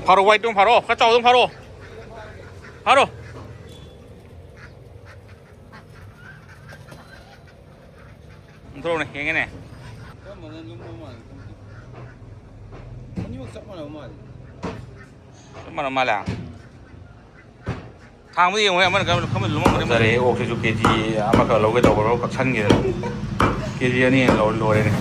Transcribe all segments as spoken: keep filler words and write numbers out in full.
ꯐꯥꯔꯣ, ꯋꯥꯏꯠꯇꯨ ꯐꯥꯔꯣ, ꯈꯔ ꯆꯥꯎꯗꯨ ꯐꯥꯔꯣ꯫ ꯐꯥꯔꯣ꯫ ꯊꯣꯛꯂꯛꯎꯅꯦ, ꯌꯦꯡꯒꯦꯅꯦ꯫ ꯀꯔꯝꯕꯅ ꯂꯨꯝꯕ ꯃꯥꯜꯂꯤ ꯈꯪꯗꯦ꯫ ꯑꯅꯤꯃꯛ ꯆꯞ ꯃꯥꯟꯅꯕ ꯃꯥꯜꯂꯤ꯫ ꯆꯞ ꯃꯥꯟꯅꯕ ꯃꯥꯜꯂꯦ꯫ ꯊꯥꯡꯕꯗ ꯌꯦꯡꯉꯨꯍꯦ, ꯑꯃꯅ ꯀꯔꯝꯕ, ꯀꯔꯝꯕꯗ ꯂꯨꯝꯃꯝꯒꯅꯤ? ꯐꯖꯔꯦ, ꯑꯣꯛꯁꯤꯁꯨ ꯀꯦ ꯖꯤ ꯑꯃꯈꯛ ꯂꯧꯒꯦ ꯇꯧꯕꯗꯣ ꯀꯛꯁꯟꯈꯤꯗꯅ꯫ ꯀꯦ ꯖꯤ ꯑꯅꯤ ꯍꯦꯟꯅ ꯂꯧꯔ ꯂꯣꯏꯔꯦꯅꯦ꯫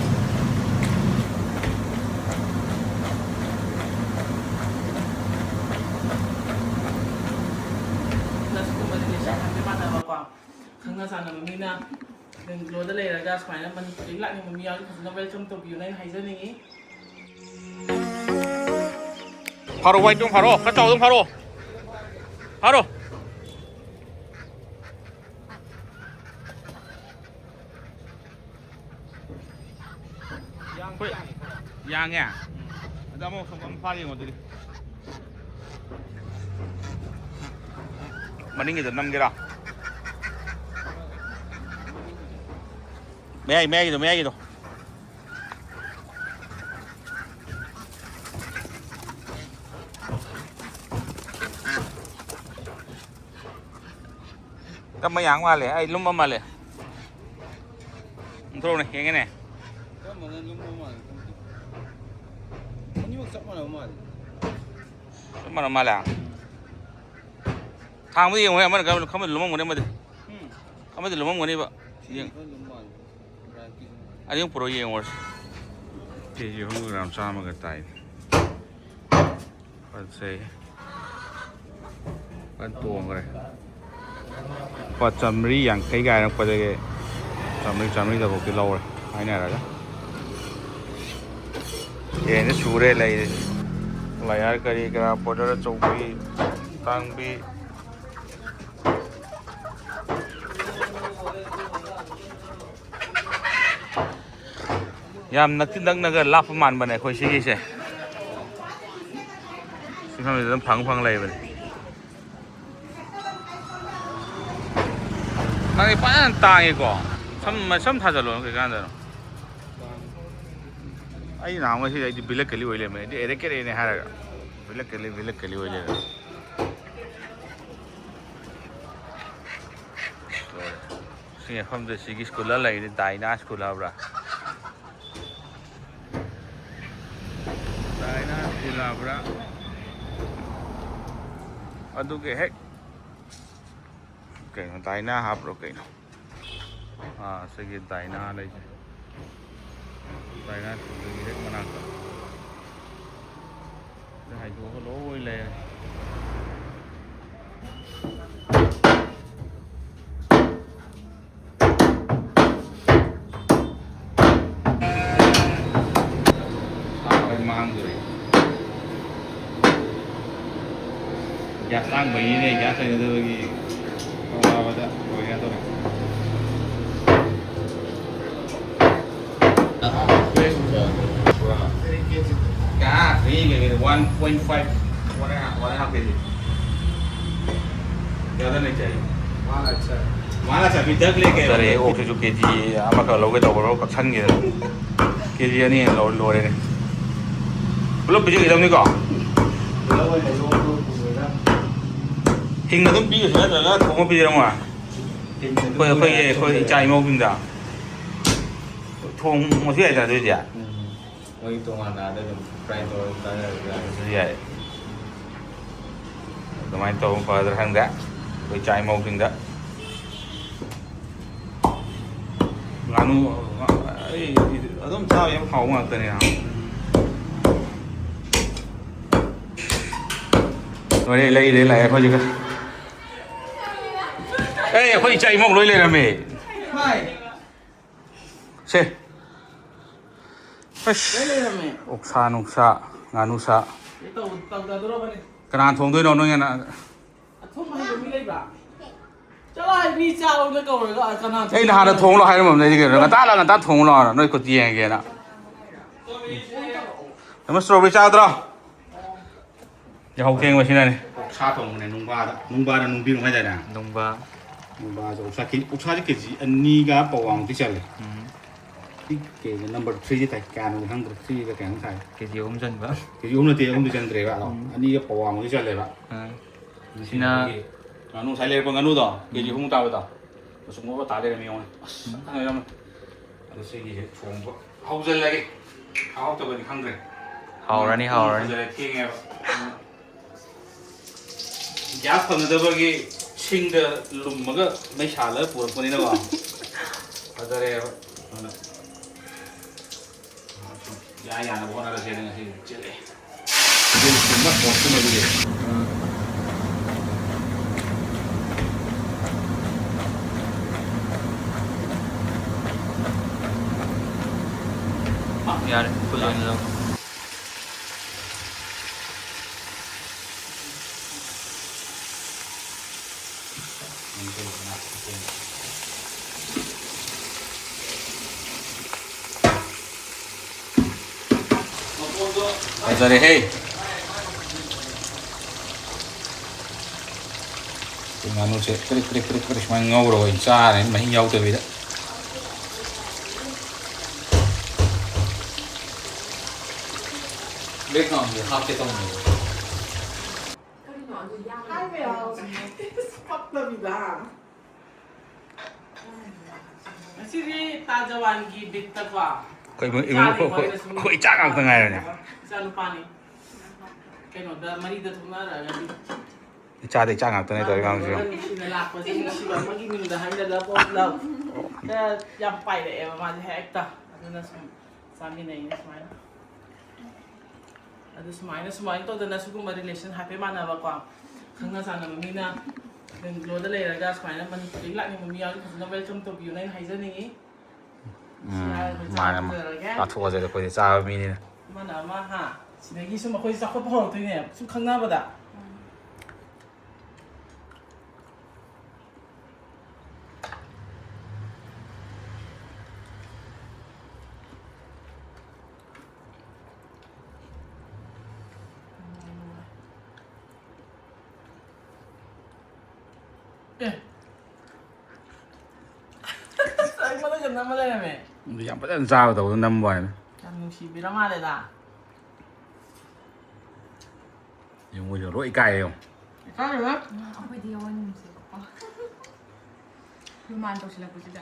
ꯄ꯭ꯂꯁꯀꯨꯝꯕꯗꯤ ꯂꯩꯁꯥ ꯈꯪꯗꯦ ꯃꯥꯟꯅꯕꯀꯣ꯫ ꯈꯪꯅ ꯆꯥꯟꯅꯕ ꯃꯤꯅ ꯕꯦꯡꯒ꯭ꯂꯣꯔꯗ ꯂꯩꯔꯒ ꯁꯨꯃꯥꯏꯅ ꯃꯅꯤꯄꯨꯔꯗꯒꯤ ꯂꯥꯛꯅꯤꯡꯕ ꯃꯤ ꯌꯥꯎꯔꯗꯤ ꯐꯖꯅ ꯋꯦꯜꯀꯝ ꯇꯧꯕꯤꯌꯨꯅ ꯑꯩꯅ ꯍꯥꯏꯖꯅꯤꯡꯉꯤ꯫ ꯐꯥꯔꯣ, ꯋꯥꯏꯠꯇꯨ ꯐꯥꯔꯣ, ꯈꯔ ꯆꯥꯎꯗꯨ ꯐꯥꯔꯣ꯫ ꯐꯥꯔꯣ꯫ ꯌꯥꯡꯉꯦ꯫ ꯑꯗ ꯑꯃꯨꯛ ꯁꯣꯝ ꯑꯃ ꯐꯥꯔ ꯌꯦꯡꯉꯣ ꯑꯗꯨꯗꯤ꯫ ꯃꯅꯤꯡꯒꯤꯗ ꯅꯝꯒꯦꯔꯥ? ꯃꯌꯥꯏ, ꯃꯌꯥꯏꯒꯤꯗꯣ, ꯃꯌꯥꯏꯒꯤꯗꯣ꯫ ꯀꯝꯕ ꯌꯥꯡ ꯃꯥꯜꯂꯦ? ꯑꯩ ꯂꯨꯝꯕ ꯃꯥꯜꯂꯦ꯫ ꯊꯣꯛꯂꯛꯎꯅꯦ, ꯌꯦꯡꯒꯦꯅꯦ꯫ ꯀꯔꯝꯕꯅ ꯂꯨꯝꯕ ꯃꯥꯜꯂꯤ ꯈꯪꯗꯦ꯫ ꯑꯅꯤꯃꯛ ꯆꯞ ꯃꯥꯟꯅꯕ ꯃꯥꯜꯂꯤ꯫ ꯆꯞ ꯃꯥꯟꯅꯕ ꯃꯥꯜꯂꯦ꯫ ꯊꯥꯡꯕꯗ ꯌꯦꯡꯉꯨꯍꯦ, ꯑꯃꯅ ꯀꯔꯝꯕ, ꯈꯔ ꯂꯨꯝꯃꯝꯒꯅꯤ ꯑꯃꯗꯤ꯫ ꯎꯝ꯫ ꯑꯃꯗꯤ ꯂꯨꯝꯃꯝꯒꯅꯤꯕ꯫ ꯁꯤꯅ ꯌꯦꯡ-, ꯈꯔ ꯂꯨꯝ ꯃꯥꯜꯂꯤ꯫ ꯕ꯭ꯔꯥꯏꯠꯀꯤꯁꯤꯅ꯫ ꯑꯅꯤ ꯑꯍꯨꯝ ꯄꯨꯔꯛꯑ ꯌꯦꯡꯉꯨꯔꯁꯤ꯫ ꯀꯦ ꯖꯤ ꯑꯍꯨꯝꯒ ꯒ꯭ꯔꯥꯝ ꯆꯥꯝꯃꯒ ꯇꯥꯏ꯫ ꯐꯖꯩ꯫ ꯐꯖꯅ ꯇꯣꯡꯈ꯭ꯔꯦ꯫ ꯂꯨꯄꯥ ꯆꯥꯝꯃꯔꯤ ꯌꯥꯡꯈꯩꯒ ꯍꯥꯏꯔꯛꯄꯗꯒꯤ ꯆꯥꯝꯃꯔꯤ, ꯆꯥꯝꯃꯔꯤꯗꯐꯥꯎꯗꯤ ꯂꯧꯔꯦ ꯍꯥꯏꯅꯔꯒ꯫ ꯌꯦꯟꯁꯦ ꯁꯨꯔꯦ ꯂꯩꯔꯤꯁꯦ꯫ ꯂꯌꯥꯔ ꯀꯔꯤ ꯀꯔꯥ, ꯕꯣꯏꯂꯔ ꯑꯆꯧꯕꯤ, ꯑꯇꯥꯡꯕꯤ꯫ ꯌꯥꯝ ꯅꯛꯇꯤ ꯅꯛꯅꯒ ꯂꯥꯞꯄ ꯃꯥꯟꯕꯅꯦ ꯑꯩꯈꯣꯏ ꯁꯤꯒꯤꯁꯦ꯫ ꯁꯤꯐꯝꯁꯤꯗ ꯑꯗꯨꯝ ꯐꯪ ꯐꯪ ꯂꯩꯕꯅꯦ꯫ ꯅꯪꯗꯤ ꯐꯖꯅ ꯇꯥꯡꯉꯤꯀꯣ꯫ ꯁꯝ, ꯁꯝ ꯊꯥꯖꯜꯂꯣ, ꯀꯩꯀꯥꯟꯗꯅꯣ? ꯑꯩ ꯅꯍꯥꯟꯋꯥꯏ ꯁꯤꯗ ꯑꯩꯗꯤ ꯕꯤꯂꯠꯀꯂꯤ ꯑꯣꯏ ꯂꯩꯔꯝꯃꯦ꯫ ꯑꯩꯗꯤ ꯑꯦꯔꯦꯀꯦꯔꯦꯅꯦ ꯍꯥꯏꯔꯒ꯫ ꯚꯤꯂꯦꯖ ꯀꯦꯂꯤ, ꯚꯤꯂꯦꯖ ꯀꯦꯂꯤ ꯑꯣꯏ ꯂꯩꯔꯝꯃꯦ꯫ ꯂꯣꯏꯔꯦ꯫ ꯁꯤ ꯃꯐꯝꯗ ꯁꯤꯒꯤ ꯁ꯭ꯀꯨꯜ ꯑꯃ ꯂꯩꯔꯤꯅꯤ, ꯗꯥꯏꯅꯥ ꯁ꯭ꯀꯨꯜ ꯍꯥꯏꯕ꯭ꯔꯥ? ꯗꯥꯏꯅꯥ ꯁ꯭ꯀꯨꯜ ꯍꯥꯏꯕ꯭ꯔꯥ? ꯑꯗꯨꯒꯤ ꯍꯦꯛ ꯀꯩꯅꯣ, ꯗꯥꯏꯅꯥ ꯍꯥꯞꯄ꯭ꯔꯣ ꯀꯩꯅꯣ? ꯑꯥ, ꯁꯤꯒꯤ ꯗꯥꯏꯅꯥ ꯂꯩꯁꯦ꯫ ꯗꯥꯏꯅꯥ ꯁ꯭ꯀꯨꯜꯗꯨꯒꯤ ꯍꯦꯛ ꯃꯅꯥꯛꯇ꯫ ꯁꯤꯗ ꯍꯥꯏꯗꯣꯛꯑꯒ ꯂꯣꯏ ꯂꯩꯔꯦ꯫ ꯃꯥꯡꯗꯣꯔꯦ꯫ ꯒ꯭ꯌꯥꯁ ꯇꯥꯡꯕꯩꯅꯤꯅꯦ, ꯒ꯭ꯌꯥꯁ ꯂꯩꯅꯗꯕꯒꯤ ꯑꯋꯥꯕꯗ ꯂꯣꯏꯅꯗꯧꯔꯦ꯫ ꯀꯌꯥ ꯐ꯭ꯔꯤ ꯂꯩꯒꯦ? One point five, one and a half, one and a half K G. ज़्यादा नहीं चाहिए। माल अच्छा है। माल अच्छा, अभी तक लेके आए। ꯐꯖꯔꯦ, ꯑꯣꯛꯁꯤꯁꯨ ꯀꯦ ꯖꯤ ꯑꯃꯈꯛ ꯂꯧꯒꯦ ꯇꯧꯕꯗꯣ ꯀꯛꯁꯟꯒꯦꯗꯅ꯫ ꯀꯦ ꯖꯤ ꯑꯅꯤ ꯍꯦꯟꯅ ꯂꯧꯔ ꯂꯣꯏꯔꯦꯅꯦ꯫ ꯄꯨꯂꯞ ꯄꯤꯖꯈꯤꯗꯕꯅꯤꯀꯣ? ꯄꯨꯂꯞ ꯑꯣꯏꯅ ꯌꯣꯝꯃꯒ ꯄꯨꯔꯦꯗ꯫ ꯍꯤꯡꯅ ꯑꯗꯨꯝ ꯄꯤꯒꯗ꯭ꯔꯥ ꯅꯠꯇ꯭ꯔꯒ ꯊꯣꯡꯉ ꯄꯤꯖꯔꯝꯃꯣ? ꯍꯤꯡꯅ ꯑꯗꯨꯝ ꯑꯩꯈꯣꯏ, ꯑꯩꯈꯣꯏꯒꯤ, ꯄꯨꯔꯦꯗ꯫ ꯑꯩꯈꯣꯏ ꯏꯆꯥ ꯏꯃꯧꯁꯤꯡꯗ ꯊꯣꯡꯉꯁꯨ ꯌꯥꯏꯗꯅ ꯑꯗꯨꯏꯗꯤ꯫ ꯎꯝ꯫ ꯃꯣꯏ ꯇꯣꯉꯥꯟꯅ ꯑꯥꯗ ꯑꯗꯨꯝ ꯐ꯭ꯔꯥꯏ ꯇꯧꯔꯒ ꯆꯥꯖꯔꯁꯨ ꯌꯥꯔꯦ꯫ ꯑꯗꯨꯁꯨ ꯌꯥꯏ꯫ ꯑꯗꯨꯃꯥꯏꯅ ꯇꯧꯕ ꯐꯒꯗ꯭ꯔꯥ ꯈꯪꯗꯦ꯫ ꯑꯩꯈꯣꯏ ꯏꯆꯥ ꯏꯃꯧꯁꯤꯡꯗ꯫ ꯉꯥꯅꯨ, ꯑꯩ ꯑꯗꯨꯝ ꯆꯥꯕ ꯌꯥꯝ ꯍꯥꯎꯕ ꯉꯥꯛꯇꯅꯦ꯫ ꯂꯣꯏꯔꯦ, ꯂꯩꯔꯦ, ꯂꯥꯛꯑꯦ ꯑꯩꯈꯣꯏꯁꯤꯒ꯫ ꯑꯦ, ꯑꯩꯈꯣꯏ ꯏꯆꯥ ꯏꯃꯧ ꯂꯣꯏ ꯂꯩꯔꯝꯃꯦ꯫ ꯁꯦ꯫ ꯑꯁ꯫ ꯂꯣꯏ ꯂꯩꯔꯝꯃꯦ꯫ ꯑꯣꯛꯁꯥ ꯅꯨꯡꯁꯥ, ꯉꯥꯅꯨ ꯁꯥ꯫ ꯁꯤ ꯇꯧ-, ꯇꯧꯊꯗꯣꯔꯕꯅꯦ꯫ ꯀꯅꯥ ꯊꯣꯡꯗꯣꯏꯅꯣ ꯅꯣꯏ ꯍꯥꯟꯅ? ꯑꯊꯣꯡꯕ ꯍꯩꯕ ꯃꯤ ꯂꯩꯕ꯭ꯔꯥ? ꯆꯠꯂꯣ ꯍꯥꯏ, ꯃꯤ ꯆꯥꯎꯅ ꯀꯧꯔꯒ ꯀꯅꯥ ꯑꯩꯅ ꯍꯥꯟꯅ ꯊꯣꯡꯉꯨ ꯂꯥꯎ ꯍꯥꯏꯔꯝꯃꯕꯅꯦ ꯑꯩꯗꯤ ꯀꯩꯅꯣ? ꯉꯟꯇꯥ ꯂꯥꯛ, ꯉꯟꯇꯥ ꯊꯣꯡꯉꯨ ꯂꯥꯎ ꯍꯥꯏꯔ ꯅꯣꯏ ꯈꯨꯠꯇꯤ ꯌꯦꯡꯉꯒꯦꯅ꯫ ꯑꯃ strawberry ꯆꯥꯒꯗ꯭ꯔꯣ? ꯌꯥꯍꯧ ꯊꯦꯡꯕꯁꯤꯅꯅꯦ꯫ ꯑꯣꯛꯁꯥ ꯊꯣꯡꯕꯅꯦ ꯅꯨꯡꯕꯥꯗ꯫ ꯅꯨꯡꯕꯥꯅ ꯅꯨꯡꯕꯤꯔꯨꯝ ꯍꯥꯏꯗꯥꯏꯅꯦ? ꯅꯨꯡꯕꯥ꯫ ꯅꯨꯡꯕꯥꯁꯦ ꯑꯣꯛꯁꯥ ꯀꯦ-, ꯑꯣꯛꯁꯥꯁꯦ ꯀꯦ ꯖꯤ ꯑꯅꯤꯒ ꯄꯋꯥꯃꯨꯛꯇꯤ ꯆꯜꯂꯦ꯫ ꯎꯝ꯫ ꯁꯤ ꯀꯦꯖꯤ ꯅꯝꯕꯔ ꯊ꯭ꯔꯤꯗꯤ ꯇꯥꯏ, ꯀꯌꯥꯅꯣꯗꯤ ꯈꯪꯗ꯭ꯔꯦ꯫ ꯊ꯭ꯔꯤꯗ ꯀꯌꯥꯅꯣ ꯊꯥꯏ? ꯀꯦꯖꯤ ꯑꯍꯨꯝ ꯆꯟꯕ꯫ ꯀꯦꯖꯤ ꯑꯍꯨꯝ ꯅꯠꯇꯦ, ꯑꯍꯨꯝꯗꯤ ꯆꯟꯗ꯭ꯔꯦꯕ꯫ ꯑꯗꯣ ꯎꯝ꯫ ꯑꯅꯤꯒ ꯄꯋꯥ ꯃꯨꯛꯇꯤ ꯆꯜꯂꯦꯕ꯫ ꯑꯥ꯫ ꯁꯤꯅ ꯉꯥꯅꯨ ꯉꯁꯥꯏ ꯂꯩꯔꯛꯄ ꯉꯥꯅꯨꯗꯣ, ꯀꯦꯖꯤ ꯎꯝ꯫ ꯑꯍꯨꯝ ꯇꯥꯕꯗꯣ꯫ ꯃꯆꯨꯝ ꯃꯣꯠꯄ ꯇꯥ ꯂꯩꯔꯝꯃꯤ ꯌꯦꯡꯉꯣ꯫ ꯑꯁ, ꯎꯝ꯫ ꯐꯖꯅ ꯌꯥꯝꯃꯦ꯫ ꯑꯗꯣ ꯁꯤꯒꯤꯁꯦ ꯊꯣꯡꯕ ꯍꯧꯖꯤꯜꯂꯒꯦ꯫ ꯍꯥꯎꯇꯕꯗꯤ ꯈꯪꯗ꯭ꯔꯦ꯫ ꯍꯥꯎꯔꯅꯤ, ꯎꯝ, ꯍꯥꯎꯔꯅꯤ꯫ ꯐꯖꯔꯦ, ꯊꯦꯡꯉꯦꯕ꯫ ꯎꯝ꯫ ꯒ꯭ꯌꯥꯁ ꯐꯪꯅꯗꯕꯒꯤ ꯁꯤꯡꯗ ꯂꯨꯝꯃꯒ ꯃꯩ ꯁꯥꯍꯜꯂꯒ ꯄꯨꯔꯛꯄꯅꯤꯅꯀꯣ꯫ ꯐꯖꯔꯦꯕ꯫ ꯑꯗꯨꯅ ꯌꯥ ꯌꯥꯅꯕ ꯍꯣꯠꯅꯔꯁꯦꯅ ꯉꯁꯤꯗꯤ ꯆꯦꯜꯂꯛꯑꯦ꯫ ꯌꯦꯟ ꯊꯣꯡꯕ ꯍꯥꯎꯔꯛꯇꯅꯕꯒꯤ꯫ ꯌꯥꯔꯦ, ꯐꯨꯜ ꯑꯣꯏꯅ ꯂꯧ꯫ ꯐꯖꯔꯦꯍꯦ꯫ ꯁꯤ ꯉꯥꯅꯨꯁꯦ ꯀ꯭ꯔꯤꯛ ꯀ꯭ꯔꯤꯛ ꯀ꯭ꯔꯤꯛ ꯀ꯭ꯔꯤꯛ ꯁꯨꯃꯥꯏꯅ ꯉꯧꯔꯒ ꯑꯣꯏꯅ ꯆꯥꯔꯅꯤ, ꯃꯍꯤ ꯌꯥꯎꯗꯕꯤꯗ꯫ Backgroundꯁꯦ ꯍꯥꯞꯀꯦ ꯇꯧꯅꯦ꯫ ꯀꯔꯤꯅꯣ ꯑꯗꯨ ꯌꯥꯝꯅ ꯍꯥꯏꯕ ꯌꯥꯎ-, ꯄꯛꯇꯕꯤꯗ꯫ ꯉꯁꯤꯗꯤ ꯇꯥ ꯖꯋꯥꯟꯒꯤ ꯕꯤꯠꯇꯀꯣ꯫ ꯑꯩꯈꯣꯏ ꯏꯃꯨꯡ, ꯏꯃꯨꯡ, ꯏꯆꯥꯅꯤ ꯑꯩꯈꯣꯏ, ꯃꯣꯏꯅ ꯁꯨꯝ ꯑꯩꯈꯣꯏ ꯏꯆꯥ ꯉꯥꯛꯇ ꯉꯥꯏꯔꯦꯅꯦ꯫ ꯏꯆꯥꯅꯨꯄꯥꯅꯤ꯫ ꯀꯩꯅꯣꯗ ꯃꯔꯤꯗ ꯊꯣꯛꯅꯔꯛꯑꯒꯗꯤ ꯏꯆꯥꯗ ꯏꯆꯥ ꯉꯥꯛꯇꯅꯦ ꯇꯧꯔꯤ ꯃꯌꯥꯝꯁꯤꯕꯨ꯫ ꯅꯨꯡꯁꯤꯅ ꯂꯥꯛꯄꯁꯦ ꯅꯨꯡꯁꯤꯕ ꯑꯃꯒꯤ ꯃꯤꯡꯗ ꯍꯥꯏꯅ love of love ꯈꯔ ꯌꯥꯝ ꯄꯥꯏꯔꯛꯑꯦꯕ ꯃꯥꯁꯦ ꯍꯦꯛꯇ꯫ ꯑꯗꯨꯅ ꯁꯨꯝ ꯆꯥꯃꯤꯟꯅꯩꯅꯦ ꯁꯨꯃꯥꯏꯅ꯫ ꯑꯗꯨ ꯁꯨꯃꯥꯏꯅ, ꯁꯨꯃꯥꯏꯅ ꯇꯧꯗꯅ ꯁꯤꯒꯨꯝꯕ relation ꯍꯥꯏꯐꯦꯠ ꯃꯥꯟꯅꯕꯀꯣ, ꯈꯪꯅ ꯆꯥꯟꯅꯕ ꯃꯤꯅ ꯕꯦꯡꯒ꯭ꯂꯣꯔꯗ ꯂꯩꯔꯒ ꯁꯨꯃꯥꯏꯅ ꯃꯅꯤꯄꯨꯔꯗꯒꯤ ꯂꯥꯛꯅꯤꯡꯕ ꯃꯤ ꯌꯥꯎꯔꯗꯤ ꯐꯖꯅ welcome ꯇꯧꯕꯤꯌꯨꯅ ꯑꯩꯅ ꯍꯥꯏꯖꯅꯤꯡꯉꯤ꯫ ꯎꯝ, ꯁꯤ ꯍꯥꯏꯔꯒ ꯑꯩꯈꯣꯏ ꯃꯥꯅꯦ, ꯆꯥꯕ ꯂꯣꯏꯔꯒꯦ꯫ ꯆꯥꯊꯣꯛꯑꯁꯦ, ꯑꯩꯈꯣꯏꯗꯤ ꯆꯥꯕ ꯃꯤꯅꯤꯅ꯫ ꯑꯃꯅ ꯑꯃ, ꯍꯥ? ꯁꯤꯗꯒꯤ ꯁꯨꯝ ꯑꯩꯈꯣꯏ ꯆꯥꯎꯈꯠꯄ ꯍꯧꯔꯛꯇꯣꯏꯅꯦ, ꯁꯨꯝ ꯈꯪꯅꯕꯗ꯫ ꯑꯦ꯫ ꯑꯩꯉꯣꯟꯗ ꯀꯩꯅꯣꯝꯃ ꯂꯩꯔꯝꯃꯦ꯫ ꯌꯥꯝ ꯐꯖꯅ ꯆꯥꯕ ꯇꯧꯗꯅ ꯅꯝꯕ ꯍꯥꯏꯅ꯫ ꯌꯥꯝ ꯅꯨꯡꯁꯤꯕꯤꯔ ꯃꯥꯜꯂꯦꯗ꯫ ꯌꯦꯡꯉꯨ, ꯃꯣꯏꯁꯨ ꯂꯣꯏ ꯏꯀꯥꯏꯌꯦ ꯌꯦꯡꯉꯨ꯫ ꯏꯀꯥꯏꯔꯣꯏꯍꯦ꯫ ꯑꯩꯈꯣꯏꯗꯤ ꯌꯥꯎꯍꯟꯒꯨꯝꯁꯦꯕꯀꯣ꯫ ꯔꯨꯃꯥꯟ ꯇꯧꯁꯤꯜꯂꯛꯄꯁꯤꯗ꯫